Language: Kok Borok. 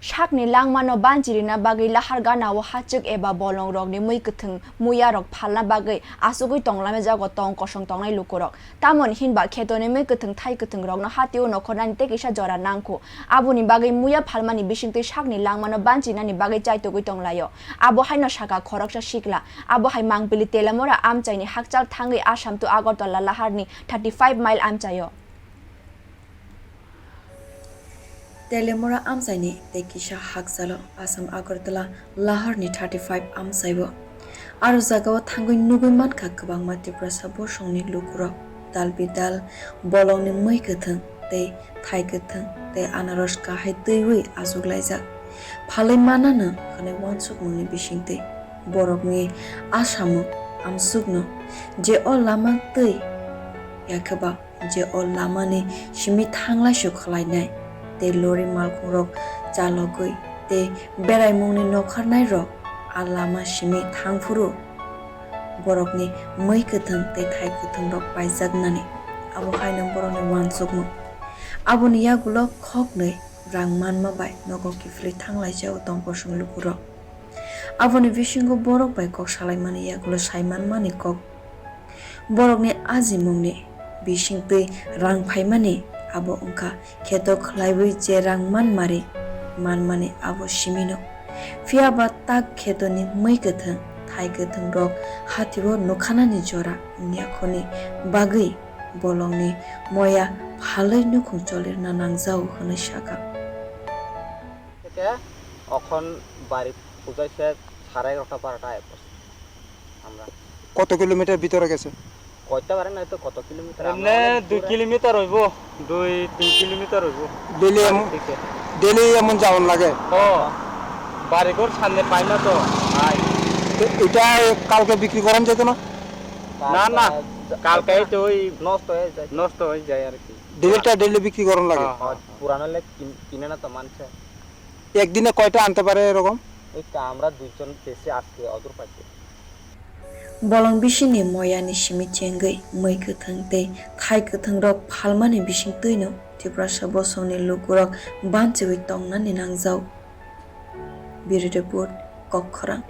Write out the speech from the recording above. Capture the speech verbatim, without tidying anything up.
Sakni langmano banchi rina bagwi lahar ganao hachwk eba bolongrokni mui kwthwng muiyarok phalna bagwi achugwi tonglamjago tong kosong tongnai lukurok. Tamoni hinba khetoni mui kwthwng thai kwthwngrokno hatio nokhornani tei kisa jora nangkho. Aboni bagwi muiya phalmani bisingtwi sakni langmano banchinani bagwi chaitugwi tonglaio. Abo haino sakha khoroksa sikla. Abo hai Mangpili Telemora amchaini hakchal thangwi Assam to Agartala laharni thirty five mile amchaio. Telemora amchaini tei kisa hakchalo Assam Agartala laharni thirty five amchaibo. Aro jagao thangwi nugwi mankha kwbangma Tiprasa bosongni lukurok dal bidal bolongni mui kwthwng tei thai kwthwng tei anaros kahai twiwi achuklaijak. Phalwi manano hwnwi uansukmungni bisingtwi borokni asamung amsukno je o lama twi yakheba je o lamani simi thanglaisu khwlainai tei lori malkhungrok chalogwi tei beraimungni nokharnairok a lama simi thangphuru borokni mui kwthwng tei thai kwthwngrok paijaknani, abo haino borokni uansukmung. Aboni yagulo khoknwi rang manma bai nogo kiphilwi thanglaijao tongkosong lukurok. Aboni bisingo borok bai kok salaimani yagulo sai manmani kok. Borokni ajimungni bisingtwi rang phaimani abo wngkha kheto khwlaiwi je rang manmari manmani abo simino. Phiya ba tak khetoni mui kwthwng, thai kwthwng rok hatio nukhanani jora wngya khoni bagwi bolongni moya phalwi nukhung cholirna nangjao hwnwi sakha. Theke okhon bari pujai se sarai rokta barota aipos. Amra. কত কিলোমিটার ভিতরে গেছে? কইতে পারে না তো কত কিলোমিটার, আমরা এমনি অনেক দুই দূরে। কিলোমিটার হইব, দুই তিন কিলোমিটার হইব। ডেইলি এমন, বাড়ি থেকে। ডেইলি এমন যাওয়ান লাগে? ও, বাড়িঘর সামনে পাই না তো, ভাই। তো এটা কালকে বিক্রি করান যেত না? না, না, কালকে কালকে তো ওই নষ্ট হয়ে যায়। নষ্ট হয়ে যায় আর কি। ডেইলিটা ডেইলি বিক্রি করান লাগে? হ্যাঁ, হ্যাঁ, হ্যাঁ। পুরানো হলে কিন-, কিনে না তো মানছে। একদিনে কয়টা আনতে পারে এরকম? এই তো আমরা দুইজন বেশি আজকে অদূর পাইছি। Bolong bisingni moyani simi chengwi mui kwthwng tei thai kwthwng rok phalmani bisingtwino Tiprasa bosongni lukurok banchiwi tongnani nangjao. Bureau Report, Kokkhorang.